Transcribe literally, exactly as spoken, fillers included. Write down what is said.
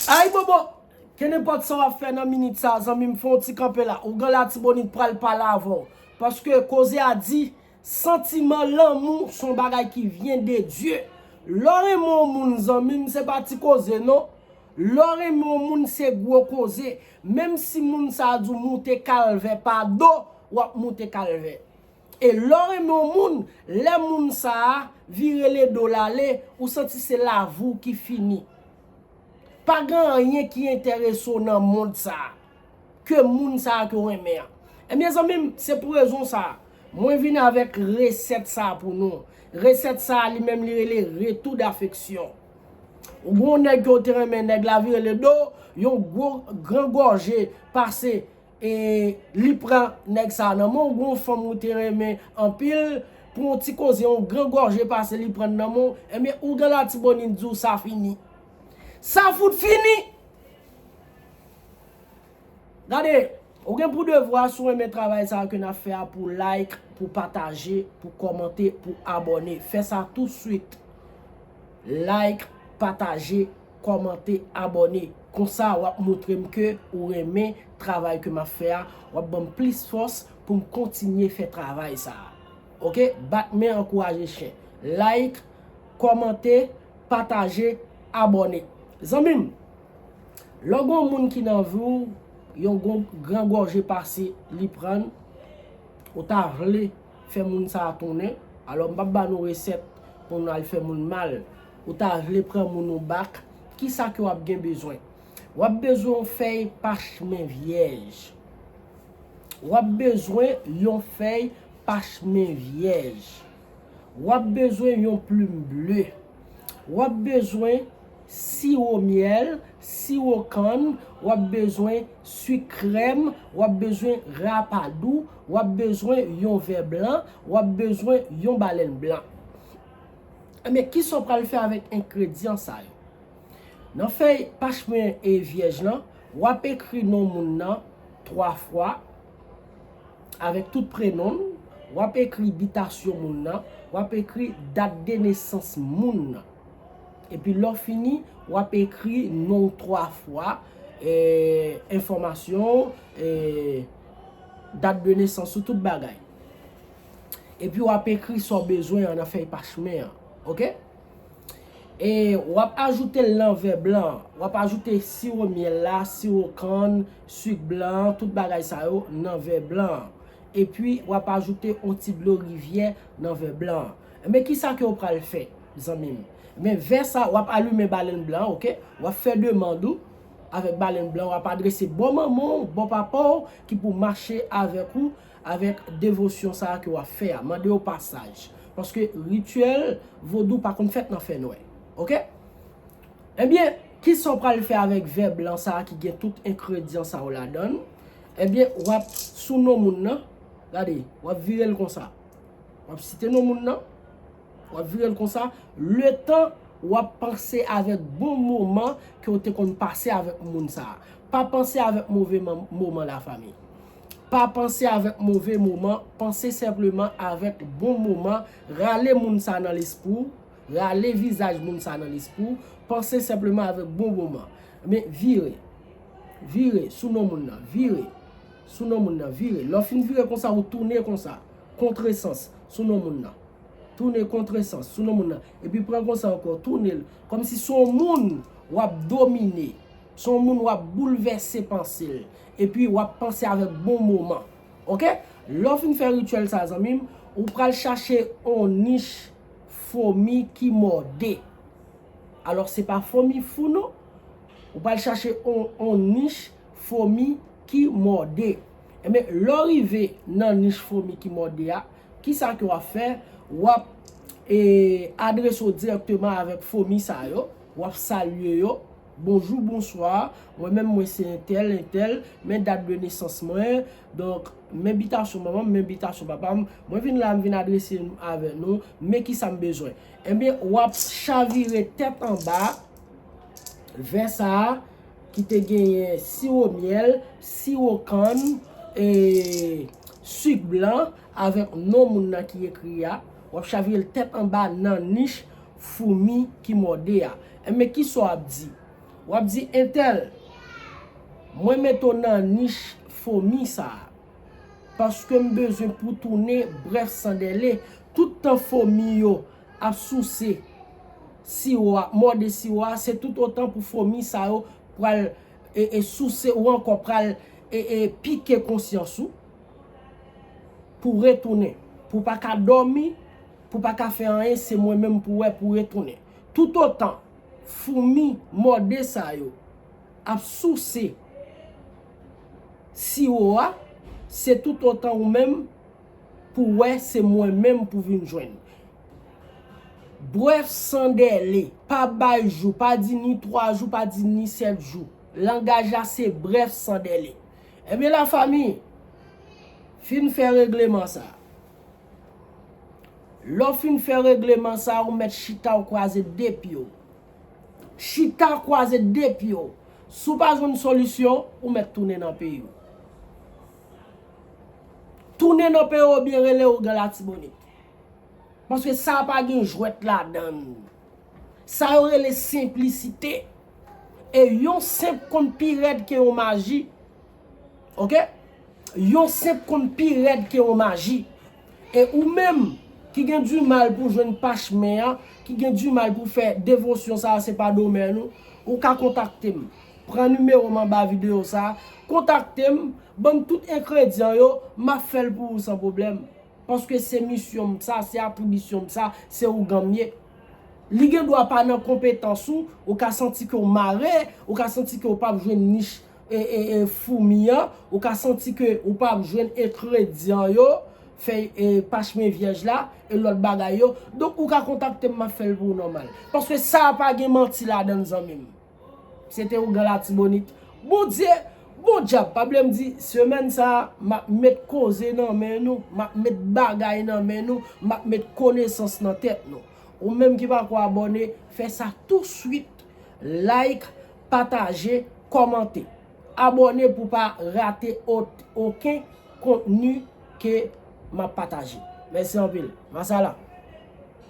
Ay bobo! Kenenpòt sa w ap fè nan minit sa, zanmi m, fè yon ti kanpe la. Ougan Latibonit pral pale avè w. Paske koze a di, santiman lanmou se yon bagay ki vyen de Dye. Lè w renmen yon moun, zanmi m, se pa ti koze non. Lè w renmen yon moun, se gwo koze. Menm si moun sa a di w moute kalvè pa do, w ap moute kalvè. E lè w renmen yon moun, lè moun sa a vire ledo l ale, ou santi se lavi w ki fini. Pa gen anyen ki enterese w nan mond sa a ke moun sa a ke w renmen an. Ebyen, zanmi m, se pou rezon sa a mwen vin avèk resèt sa a pou nou. Resèt sa a, li menm, li rele retour d'affection. Ou gen yon nèg ke w te renmen, nèg la vire ledo, yon gwo gran gòje pase, e li pran nèg sa a nan men w. Ou gen yon fanm ou te renmen anpil, pou yon ti koze, yon gran gòje pase, li pran nan men w. Ebyen, Ougan Latibonit di w sa fini. Sa fout fini! Gade, ou gen pou devwa, si w renmen travay sa a ke n ap fè a, pou like, pou pataje, pou kòmante, pou abòne. Fè sa touswit. Like, pataje, kòmante, abòne. Konsa, w ap montre m ke ou renmen travay ke m ap fè a. W ap ban m plis fòs pou m kontinye fè travay sa a. Oke? Bat men, ankouraje chen. Like, kòmante, pataje, abòne. Zanmi m, lè w gen yon moun ki nan vi w, yon gwo, gran gòje pase, li pran, ou ta vle fè moun sa a tounen. Alò, m p ap ba nou resèt pou nou al fè moun mal. Ou ta vle pran moun ou bak, kisa ke w ap gen bezwen? W ap bezwen yon fèy pachemen vyèj. W ap bezwen yon fèy pachemen vyèj. W ap bezwen yon plim ble. W ap bezwen siwo myèl, siwo kann, w ap bezwen sik krèm, w ap bezwen rapadou, w ap bezwen yon vè blan, w ap bezwen yon balèn blan. Ebyen, kisa w pral fè avèk engredyan sa yo? Nan fèy pachemen e vyèj lan, w ap ekri non moun nan twa fwa, avèk tout prenon l, w ap ekri bitasyon moun nan, w ap ekri dat de nesans moun nan. Epi lè w fini, w ap ekri non w twa fwa, e, enfòmasyon w, e, dat de nesans ou, tout bagay. Epi w ap ekri sa w bezwen an nan fèy pachemen an. Oke? E w ap ajoute l nan vè blan an. W ap ajoute siwo myèl la, siwo kann, sik blan, tout bagay sa yo nan vè blan an. Epi w ap ajoute yon ti dlo rivyè nan vè blan an. Men kisa ke w pral fè, zanmi m? Men vè sa, w ap alimen balèn blan an, oke? W ap fè demann ou avèk balèn blan, w ap adrese bò manman w, bò papa w, ki pou mache avèk ou, avèk devosyon sa a ke w ap fè a. Mande yo pasaj. Paske rityèl vodou pa konn fèt nan fènwè. Oke? Ebyen, kisa w pral fè avèk vè blan sa a ki gen tout engredyan sa yo ladan l? Ebyen, w ap, sou non moun nan, gade, w ap vire l konsa. W ap site non moun nan, w ap vire l konsa, letan w ap panse avèk bon moman ke w te konn pase avèk moun sa a. Pa panse avèk move man-, moman, lafanmi. Pa panse avèk move moman, panse senpleman avèk bon moman, rale moun sa a nan lespri w, rale vizaj moun sa a nan lespri w, panse senpleman avèk bon moman. Men vire, vire sou non moun nan, vire sou non moun nan, vire. Lè w fin vire konsa, ou tounen konsa, kontresans sou non moun nan. Tounen kontresans sou non moun nan. Epi pran konsa ankò, tounen l. Kòmsi se yon moun w ap domine. Se yon moun w ap boulvèse panse l. Epi w ap panse avèk bon moman. Oke? Lè w fin fè rityèl sa, zanmi m, ou pral chache yon nich fomi ki mòde. Alò, se pa fomi fou, non. Ou pral chache yon, yon nich fomi ki mòde. Ebyen, lè w rive nan nich fomi ki mòde a, kisa ke w ap fè? W ap, e, adrese w dirèkteman avèk fomi sa yo. W ap salye yo. Bonjou, bonswa. Mwen menm, mwen se entèl, entèl. Men dat de nesans mwen. Donk, men bitasyon manman m, men bitasyon papa m. Mwen vin la, m vin adrese m avè nou. Men kisa m bezwen. Ebyen, w ap chavire tèt anba vè sa a ki te genyen siwo myèl, siwo kann, e, sik blan avèk non moun nan ki ekri a. W ap chavire l tèt anba nan nich foumi ki mòde a. Ebyen, kisa w ap di? W ap di entèl, mwen mete w nan nich fomi sa a. Paske m bezwen pou tounen, brèf san dèle. Tout tan fomi yo ap souse siwo a, mòde siwo a, se tout otan pou fomi sa yo pral e, e souse ou ankò pral e, e pike konsyans ou pou retounen. Pou pa ka dòmi, pou pa ka fè anyen, se mwen menm pou wè pou retounen. Tout otan foumi mòde sa yo ap souse siwo a, se tout otan ou menm pou wè se mwen menm pou vin jwenn. Brèf san dèle, pa bay jou, pa di ni twa jou, pa di ni sèt jou. Langaj la se brèf san dèle. Ebyen lafanmi, fin fè regleman sa. Lè w fin fè regleman sa, ou mèt chita, ou kwaze de pye w. Chita, kwaze de pye w. Si w pa jwenn solisyon, ou mèt tounen nan peyi w. Tounen nan peyi w oubyen rele ougan Latibonit. Paske sa pa gen jwèt ladan l. Sa yo rele senplisite. E yon senp konn pi rèd ke yon maji. Oke? Yon senp konn pi rèd ke yon maji. E ou menm ki gen dimal pou jwenn pachemen an, ki gen dimal pou fè devosyon sa a, se pa domèn ou, ou ka kontakte m. Pran nimewo m anba videyo sa a, kontakte m, ban m tout engredyan yo, m ap fè l pou ou san pwoblèm. Paske se misyon m sa, se atribisyon m sa, se ougan m ye. Li gen dwa pa nan konpetans ou, ou ka santi ke w mare, ou ka santi ke w p ap jwenn nich e, e, e, foumi an, ou ka santi ke ou p ap jwenn engredyan yo, fèy e, pachemen vyèj la, e lòt bagay yo. Donk, ou ka kontakte m, m ap fè l pou ou nòmal. Paske sa a pa gen manti ladan l, zanmi m. Se te ougan Latibonit. Bondye, bon dyab, pa bliye m di, semèn sa a, m ap met koze nan men nou, m ap met bagay nan men nou, m ap met konesans nan tèt nou. Ou menm ki pako abòne, fè sa touswit. Like, pataje, kòmante. Abòne pou pa rate ot-, okenn kontni ke m ap pataje. Mèsi anpil. Masala.